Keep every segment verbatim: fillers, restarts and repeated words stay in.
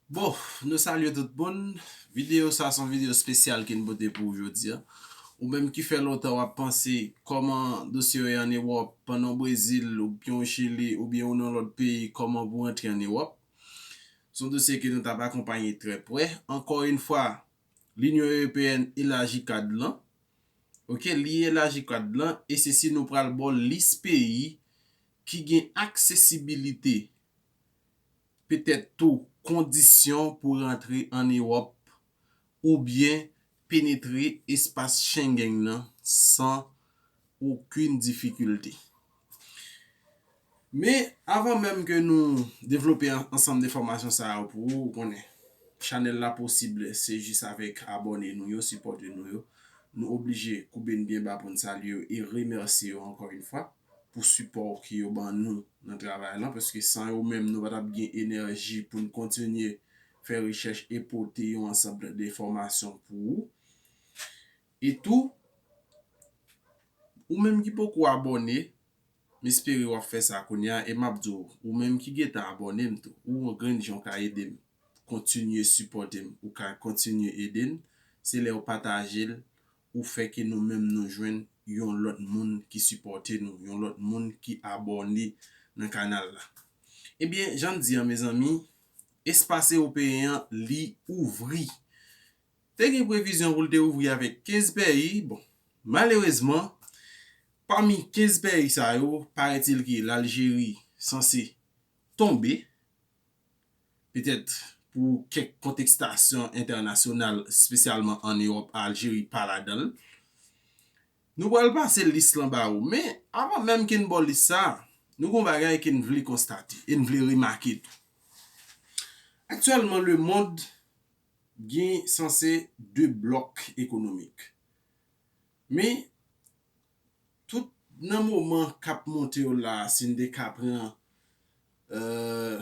Bon, nou salye tout moun. Videyo sa se yon videyo espesyal ke n pote pou ou jodi a. Ou menm ki fè lontan w ap panse kòman dosye yo ye ann Ewòp, pandan w Brezil, oubyen w Chili, oubyen w nan lòt peyi, kòman pou w rantre ann Ewòp. Se yon dosye ke nou t ap akonpanye trè prè. Ankò yon fwa, Linyon Ewopeyèn elaji kad lan. Oke, li elaji kad lan, e se si nou pral ba w lis peyi ki gen aksesibilite, petèt tou kondisyon pou rantre ann Ewòp oubyen penetre espas Schengen nan san okenn difikilte. Men, avan menm ke nou devlope an- ansanm de enfòmasyon sa yo pou ou, ou konnen, chanèl la posib se jis avèk abòne nou yo, sipòte nou yo. Nou oblije koube n byen ba pou n salye yo e remèsye yo ankò yon fwa pou sipò ke yo ban nou nan travay lan, paske san yo menm, nou pa t ap gen enèji pou n kontinye fè rechèch e pote yon ansanm de enfòmasyon pou ou. E tou, ou menm ki poko abòne, m espere w ap fè sa kounye a, e m ap di w, ou menm ki gentan abòne m tou, ou yon grenn jan w ka ede m, kontinye sipòte m, ou ka kontinye ede n, se lè w pataje l, ou fè ke nou menm nou jwenn yon lòt moun ki sipòte nou, yon lòt moun ki abòne nan kanal la. Ebyen, jan n di an, mezanmi, espas ewopeyen an, li ouvri. Te gen previzyon pou l te ouvri avèk kenz peyi. Bon, malerezman, pami kenz peyi sa yo, parètil ke Laljeri sanse tonbe. Petèt pou kèk kontestasyon entènasyonal, espesyalman ann Ewòp, Aljeri pa ladan l. Nou pral pase lis lan ba ou, men avan menm ke n ba w lis sa, nou gen yon bagay ke n vle konstate e n vle remake tou. Aktyèlman, lemonn gen sanse de blòk ekonomik. Men, tout nan moman k ap monte yo la, si n te ka pran euh,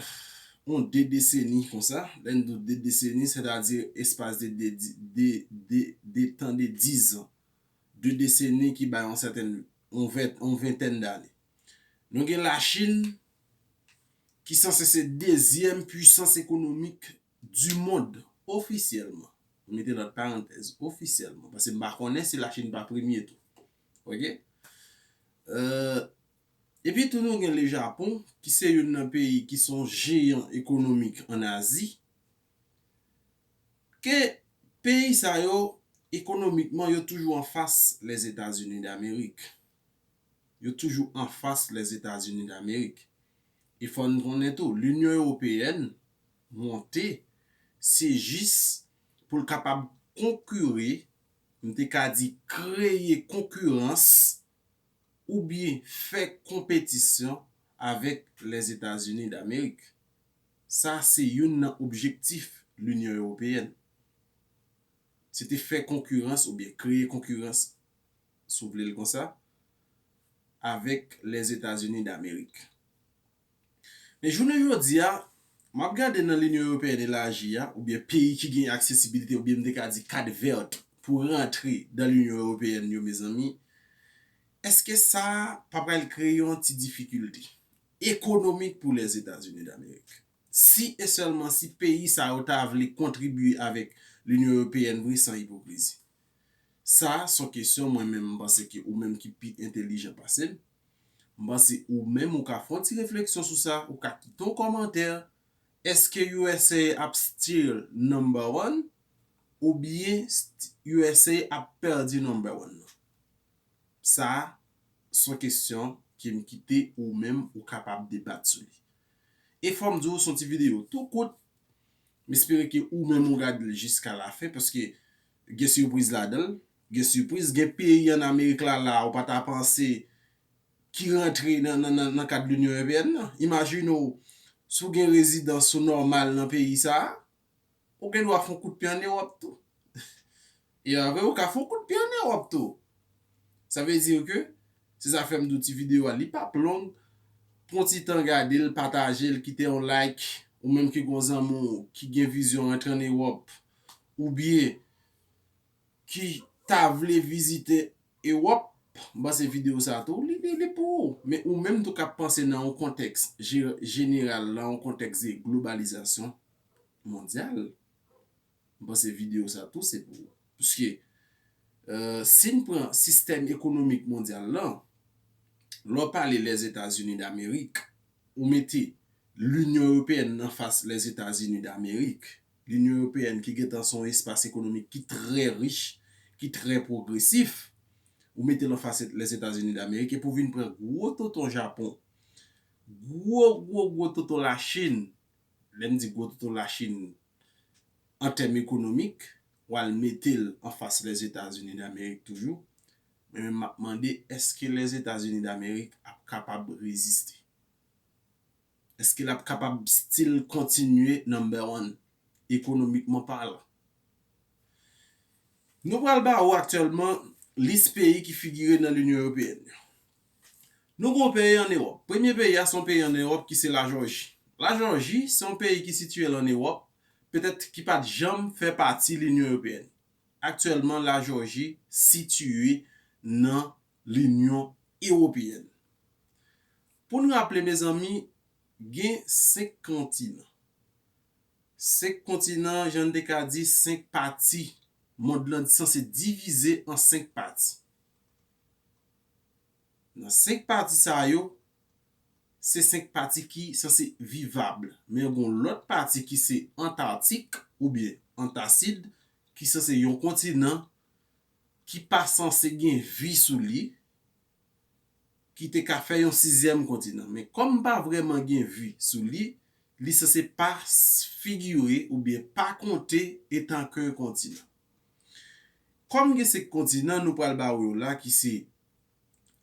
yon de deseni konsa, lè n di de deseni, sètadi espas de, de, de, de, de tan de dizan. De deseni ki bay yon sètèn, yon vèt, yon ventèn dane. Nou gen Lachin, ki sanse se dezyèm pwisans ekonomik di mond, ofisyèlman. M mete lòt parantèz, ofisyèlman, paske m pa konnen si Lachin pa premye tou. Oke? Euh, epi tou nou gen Le Japon, ki se youn nan peyi ki se yon jeyan ekonomik ann Azi, ke peyi sa yo, ekonomikman, yo toujou anfas Lèzetazini Damerik. Yo toujou anfas Lèzetazini Damerik. E fò n konnen tou, Linyon Ewopeyèn monte, se jis pou l kapab konkire, m te ka di kreye konkirans, oubyen fè konpetisyon avèk Lèzetazini Damerik. Sa se youn nan objektif Linyon Ewopeyèn. Se te fè konkirans oubyen kreye konkirans, si w vle l konsa, avèk Lèzetazini Damerik. Men jounen jodi a, m ap gade nan Linyon Ewopeyèn elaji a, oubyen peyi ki gen aksesibilite, oubyen m te ka di kad vèt pou rantre dan Linyon Ewopeyèn yo, mezanmi, èske sa pa pral kreye yon ti difikilte ekonomik pou Lèzetazini Damerik? Si e sèlman si peyi sa yo ta vle kontribye avèk Linyon Ewopeyèn vre san ipokrizi. Sa se yon kesyon mwen menm m panse ke ou menm ki pi entèlijan pase m. M panse ou menm ou ka fè yon ti refleksyon sou sa, ou ka kite yon kòmantè. Èske U S A ap still number one? Oubyen st- U S A ap pèdi number one nan? Sa se yon kesyon ke m kite ou menm ou kapab debat sou li. E fò m di w, se yon ti videyo tou kout. M espere ke ou menm ou gade l jiska lafen, paske gen sipriz ladan l. Gen sipriz, gen peyi ann Amerik la, la, ou pa ta panse ki rantre nan, nan, nan, nan kad Linyon Ewopeyèn nan. Imajine w, si w gen rezidans ou nòmal nan peyi sa a, ou gen dwa fè yon kout pye ann Ewòp tou. E a vre, ou ka fè yon kout pye ann Ewòp tou. Sa vle di ke, se sa fè m di w ti videyo a, li p ap long. Pran ti tan gade l, pataje l, kite yon like, ou menm ki gen yon zanmi w ki gen vizyon rantre ann Ewòp, oubyen ki ta vle vizite Ewòp, m panse videyo sa tou, li, li, li pou ou. Men ou menm tou k ap panse nan yon kontèks je- jeneral, nan yon kontèks de globalizasyon, mondyal, m panse videyo sa tou se pou ou. Piske, euh, si n pran sistèm ekonomik mondyal lan, lè w pale Lèzetazini Damerik, ou mete Linyon Ewopeyèn anfas Lèzetazini Damerik, Linyon Ewopeyèn ki gentan se yon espas ekonomik ki trè rich, ki trè pwogresif, ou mete l anfas Lèzetazini Damerik, epi w vin pran gwo tonton Japon, gwo, gwo, gwo tonton Lachin, lè m di gwo tonton Lachin, an tèm ekonomik, w al mete l anfas Lèzetazini Damerik toujou, men m ap mande, èske Lèzetazini Damerik ap kapab reziste? Èske l ap kapab still kontinye number one, ekonomikman palan? Nou pral ba ou aktyèlman lis peyi ki figire nan Linyon Ewopeyèn yo. Nou gen yon peyi ann Ewòp. Premye peyi a se yon peyi ann Ewòp ki se Lajòji. Lajòji se yon peyi ki sitiye l ann Ewòp, petèt ki pa t janm fè pati Linyon Ewopeyèn. Aktyèlman, Lajòji sitiye nan Linyon Ewopeyèn. Pou n raple, mezanmi, gen senk kontinan. Senk kontinan, jan n te ka di, senk pati. Mond lan sanse divize an senk pati. Nan senk pati sa yo, se senk pati ki sanse vivab. Men gen yon lòt pati ki se Antatik oubyen Antasid, ki sanse yon kontinan ki pa sanse gen vi sou li, ki te ka fè yon sizyèm kontinan. Men kòm pa vrèman gen vi sou li, li sanse pa s-, figire oubyen pa konte etanke yon kontinan. Kòm gen senk kontinan, nou pral ba ou yo la, ki se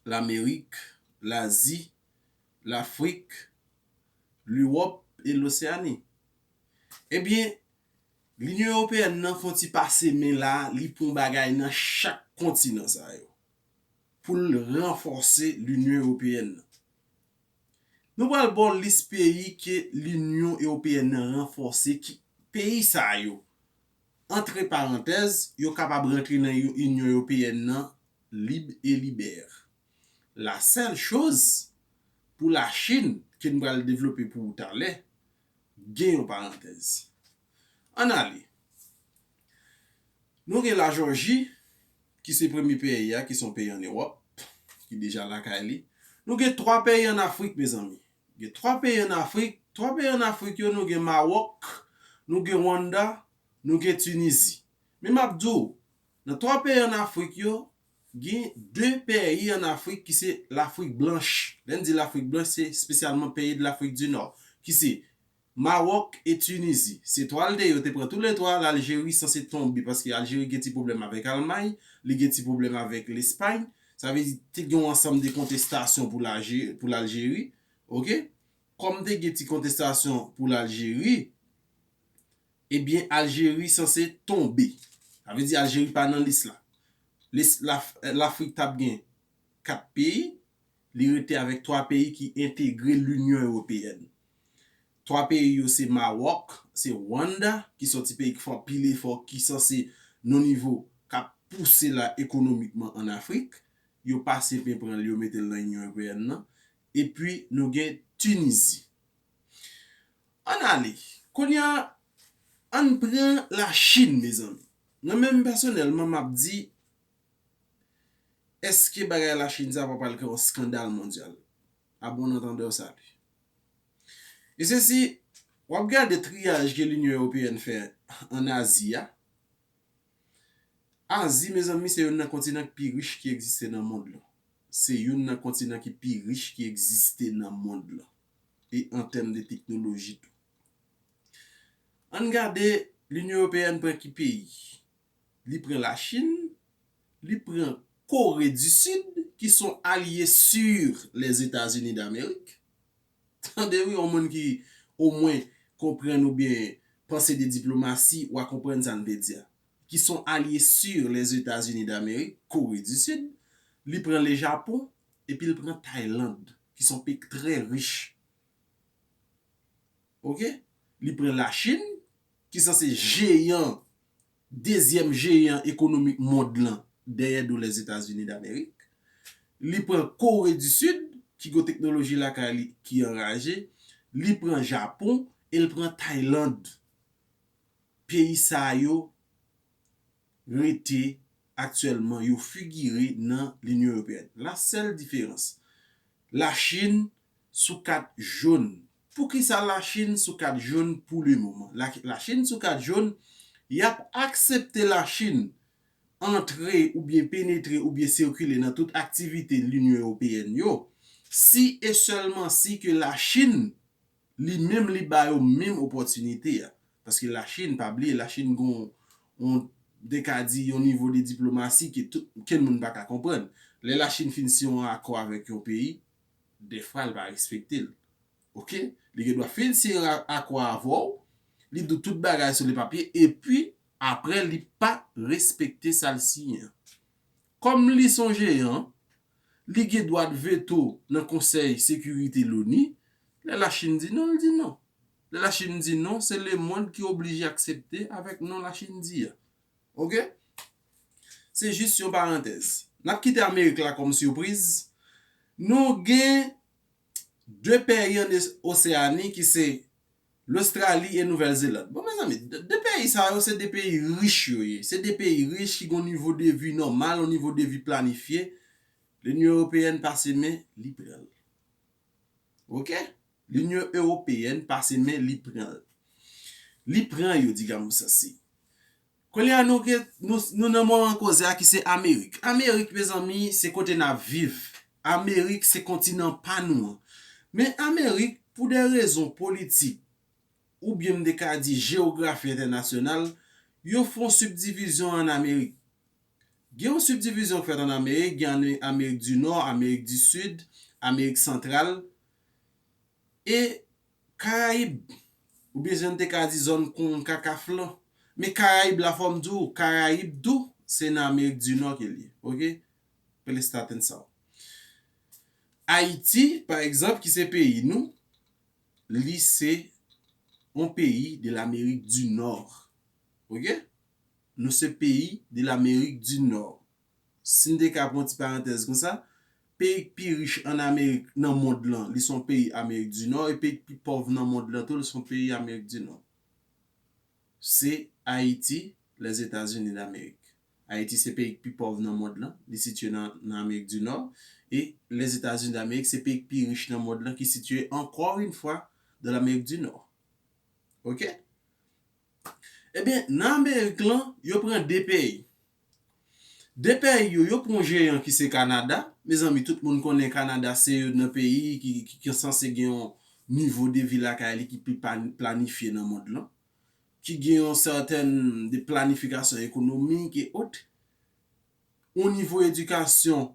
Lamerik, Lazi, Lafrik, Lewòp e Loseani. Ebyen, Linyon Ewopeyèn nan fè yon ti pase men la, li pran bagay nan chak kontinan sa yo pou l ranfòse Linyon Ewopeyèn nan. Nou pral ba w lis peyi ke Linyon Ewopeyèn nan ranfòse, ki peyi sa yo, antre parantèz, yo kapab rantre nan yo-, Inyon Ewopeyèn nan lib e libè. La sèl choz, pou Lachin, ke n pral devlope pou ou talè, gen yon parantèz. Ann ale. Nou gen Lajòji, ki se premye peyi a, ki se yon peyi ann Ewòp, ki deja lakay li. Nou gen twa peyi ann Afrik, mezanmi. Gen twa peyi ann Afrik. Twa peyi ann Afrik yo, nou gen Mawòk, nou gen Rwanda, nou gen Tinizi. Men m ap di w, nan twa peyi ann Afrik yo, gen de peyi ann Afrik ki se Lafrik Blanch. Lè n di Lafrik Blanch, se espesyalman peyi de Lafrik di Nò, ki se Mawòk e Tinizi. Se twa l te ye, yo te pran toulètwa, Laljeri sanse tonbe, paske Aljeri gen ti pwoblèm avèk Almay, li gen ti pwoblèm avèk Lespay. Sa vle di, te gen yon ansanm de kontestasyon pou Laje-, pou Laljeri, oke? Kòm te gen ti kontestasyon pou Laljeri, ebyen, Aljeri sanse tonbe. Sa vle di, Aljeri pa nan lis la. Lis-, Laf-, Lafrik t ap gen kat peyi, li rete avèk twa peyi ki entegre Linyon Ewopeyèn. Twa peyi yo se Mawòk, se Rwanda, ki se yon ti peyi ki fè anpil efò, ki sanse nan nivo k ap pouse la ekonomikman ann Afrik. Yo pase men pran l, yo mete l nan Inyon Ewopeyèn nan. Epi nou gen Tinizi. Ann ale. Kounye a, ann pran Lachin, mezanmi. Mwen menm pèsonèlman, m ap di, èske bagay Lachin sa pa pral kreye yon skandal mondyal? A bon antandè, salut. E sesi, w ap gade triyaj ke Linyon Ewopeyèn fè ann Azi a. Azi, mezanmi, se youn nan kontinan ki pi rich ki egziste nan mond lan. Se youn nan kontinan ki pi rich ki egziste nan mond lan. E an tèm de teknoloji tou. Ann gade, Linyon Ewopeyèn pran ki peyi? Li pran Lachin, li pran Kore di Sid, ki se yon alye sur Lèzetazini Damerik. Tande wi, yon moun ki omwen konprann oubyen panse de diplomasi, w a konprann sa n vle di a. Ki se yon alye sur Lèzetazini Damerik, Kore di Sid, li pran le Japon, epi l pran Tayland, ki se yon peyi trè rich. Oke? Li pran Lachin, ki sanse jeyan, dezyèm jeyan ekonomik mond lan, dèyè do Lèzetazini Damerik. Li pran Kore di Sid, ki gen teknoloji lakay li ki anraje. Li pran Japon, e l pran Tayland. peyi sa yo rete aktyèlman, yo figire nan Linyon Ewopeyèn. La sèl diferans, Lachin sou kat jòn. Poukisa Lachin sou kat jòn pou le moman? La, Lachin sou kat jòn, y ap aksepte Lachin antre oubyen penetre oubyen sikile nan tout aktivite Linyon Ewopeyèn yo, si e sèlman si ke Lachin li menm li ba yo menm opòtinite a. Paske Lachin, pa bliye, Lachin gon yon, de ka di, yon nivo de diplomasi ke tout, kenn moun pa ka konprann. Lè Lachin fin siyen yon akò avèk yon peyi, dèfwa l pa respekte l. Oke? Li gen dwa fin siyen a- akò avè w, li di w tout bagay sou le papye, epi apre li pa respekte sa l siyen an. Kòm li se yon jeyan, li gen dwa veto nan Konsèy Sekirite Loni. Lè Lachin di non, l di non. Lè Lachin di non, se lemonn ki oblije aksepte avèk non Lachin di a. Oke? Se jis yon parantèz. N ap kite Amerik la kòm sipriz. Nou gen de peyi an Oseyani ki se Lostrali e Nouvèl Zelann. Bon, mezanmi, de, de peyi sa yo, se de peyi rich yo ye. Se de peyi rich ki gen yon nivo de vi nòmal, yon nivo de vi planifye. Linyon Ewopeyèn pase men, li pran l. Oke? Linyon Ewopeyèn pase men, li pran l. Li pran yo, di Gamou Sansi. Kounye a nou gen, nou, nou nan moman koze a ki se Amerik. Amerik, mezanmi, se kote n ap viv. Amerik se kontinan pa nou an. Men Amerik, pou de rezon politik, oubyen m te ka di jewografi entènasyonal, yo fè yon sibdivizyon ann Amerik. Gen yon sibdivizyon k fèt ann Amerik, gen Amerik di Nò, Amerik di Sid, Amerik Santral, e Karayib, oubyen jan n te ka di zòn Konkakaf lan. Men Karayib la, fò m di w, Karayib tou, se nan Amerik di Nò ke l ye, oke? Pele staten sa. Ayiti, pa egzanp, ki se peyi nou, li se yon peyi de Lamerik di Nò, oke? Nou se peyi de Lamerik di Nò. Si n te ka pran ti parantèz konsa, peyi k pi rich ann Amerik, nan mond lan, li se yon peyi Amerik di Nò, e peyi k pi pòv nan mond lan tou, li se yon peyi Amerik di Nò. Se Ayiti, Lèzetazini Damerik. Ayiti se peyi k pi pòv nan mond lan, li sitiye nan, nan Amerik di Nò, e Lèzetazini Damerik se peyi k pi rich nan mond lan ki sitiye ankò yon fwa dan Lamerik di Nò. Oke? Ebyen, nan Amerik lan, yo pran de peyi. De peyi yo, yo pran yon jeyan ki se Kanada. Mezanmi, tout moun konnen Kanada se youn nan peyi ki, ki, ki sanse gen yon nivo de vi lakay li ki pi pa- planifye nan mond lan, ki gen yon sètèn de planifikasyon ekonomik e ot, yon nivo edikasyon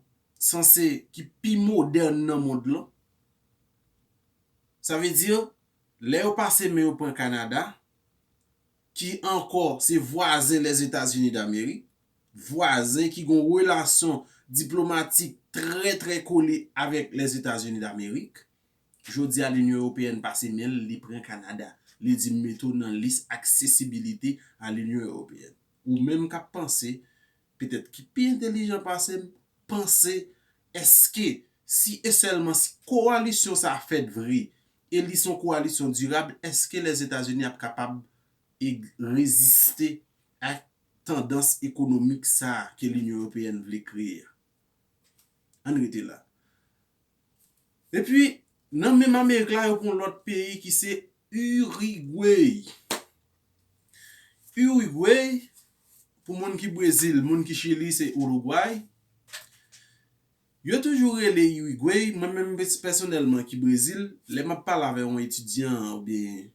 sanse ki pi modèn nan mond lan. Sa vle di, lè yo pase men yo pran Kanada, ki ankò se vwazen Lèzetazini Damerik, vwazen ki gen yon relasyon diplomatik trè, trè kole avèk Lèzetazini Damerik. Jodi a, Linyon Ewopeyèn pase men l, li pran Kanada. Li di, "M mete w nan lis aksesibilite a Linyon Ewopeyèn." Ou menm k ap panse, petèt ki pi entèlijan pase m, panse, èske si e sèlman si kowalisyon sa a fèt vre, e li se yon kowalisyon dirab, èske Lèzetazini ap kapab e- reziste ak tandans ekonomik sa a ke Linyon Ewopeyèn vle kreye a? Ann rete la. Epi, nan menm Amerik la, yo pran lòt peyi ki se Irigwe. Irigwe, pou moun ki Brezil, moun ki Chili, se Uruguay. Yo toujou rele Irigwe, mwen menm pès- pèsonèlman ki Brezil, lè m ap pale avè yon etidyan oubyen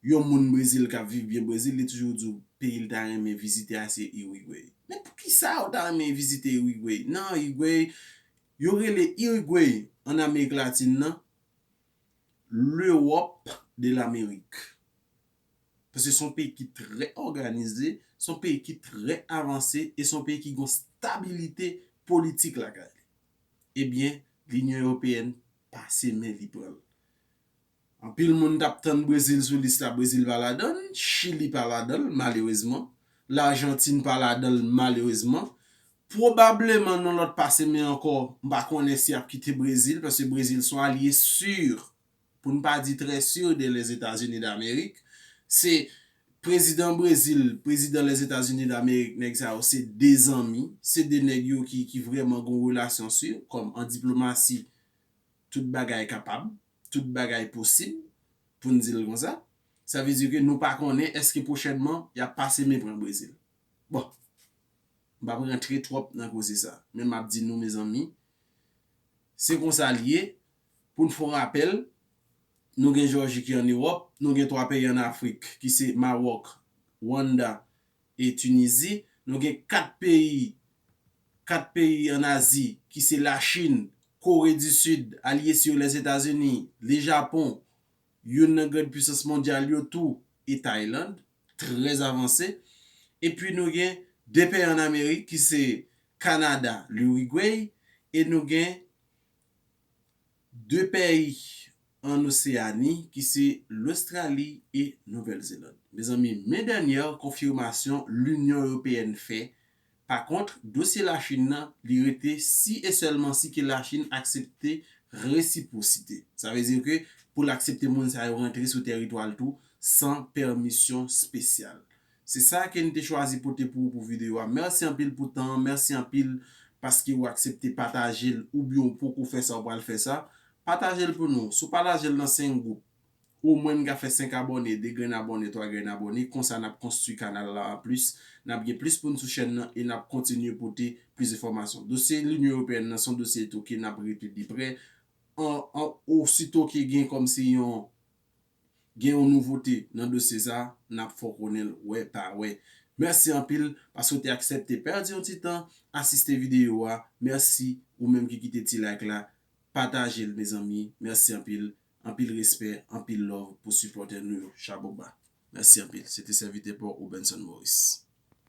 yon moun Brezil k ap viv byen Brezil, li toujou di w peyi l ta renmen vizite a se Irigwe. Men poukisa w ta renmen vizite Irigwe? Nan Irigwe, yo rele Irigwe ann Amerik Latin nan, L'Europe de l'Amérique. Paske se yon peyi ki trè òganize, se yon peyi ki trè avanse, e se yon peyi ki gen stabilite politik lakay li. Ebyen, Linyon Ewopeyèn pase men li pran l. Anpil moun t ap tann Brezil sou lis la, Brezil pa ladan l, Chili pa ladan l, malerezman, Lajantin pa ladan l, malerezman. Pwobableman nan lòt pase men ankò, m pa konnen si y ap kite Brezil, paske Brezil se yon alye si, pou n pa di trè si, de Lèzetazini Damerik. Se Prezidan Brezil, prezidan Lèzetazini Damerik, nèg sa yo se de zanmi, se de nèg yo ki, ki vrèman gon relasyon si, kòm an diplomasi, tout bagay kapab, tout bagay posib, pou n di l konsa. Sa vle di ke nou pa konnen èske pwochènman y ap pase men pran Brezil. Bon, m p ap rantre twòp nan koze sa, men m ap di nou, mezanmi, se konsa l ye. Pou n fè yon rapèl, nou gen Jòji ki ann Ewòp, nou gen twa peyi ann Afrik, ki se Mawòk, Rwanda e Tinizi. Nou gen kat peyi, kat peyi ann Azi, ki se Lachin, Kore di Sid, alye si yo Lèzetazini, le Japon, youn nan grann pisans mondyal yo tou, e Tayland, trè avanse. Epi nou gen de peyi ann Amerik, ki se Kanada, Lirigwey, e nou gen de peyi ann Oseyani, ki se Lòstrali e Nouvèl Zeland. Mezanmi, men dènyè konfimasyon Linyon Ewopeyèn fè. Pa kont, dosye Lachin nan, li rete si e sèlman si ke Lachin aksepte resipwosite. Sa vle di ke pou l aksepte moun sa yo rantre sou tèritwa l tou san pèmisyon espesyal. Se sa ke n te chwazi pote pou ou pou videyo a. Mèsi anpil pou tan an, mèsi anpil paske ou aksepte pataje l oubyen ou poko fè sa, ou pral fè sa. Pataje l pou nou. Si w pataje l nan senk gwoup, omwen n ka fè senk abòne, de grenn abòne, twa grenn abòne. Konsa n ap konstwi kanal la an plis. N ap gen plis moun sou chèn nan e n ap kontinye pote plis enfòmasyon. Dosye Linyon Ewopeyèn nan se yon dosye tou ke n ap rete de prè. An, an, osito ke gen kòmsi yon, gen yon nouvote nan dosye sa, n ap fè w konnen l wè pa wè. Mèsi anpil paske w te aksepte pèdi yon ti tan, asiste videyo a. Mèsi ou menm ki kite ti like la. Pataje l, mezanmi. Mèsi anpil. Anpil respè, anpil love pou sipòtè nou yo. Chabouba. Mèsi anpil. Se te sèvitè pa w, Obenson Maurice.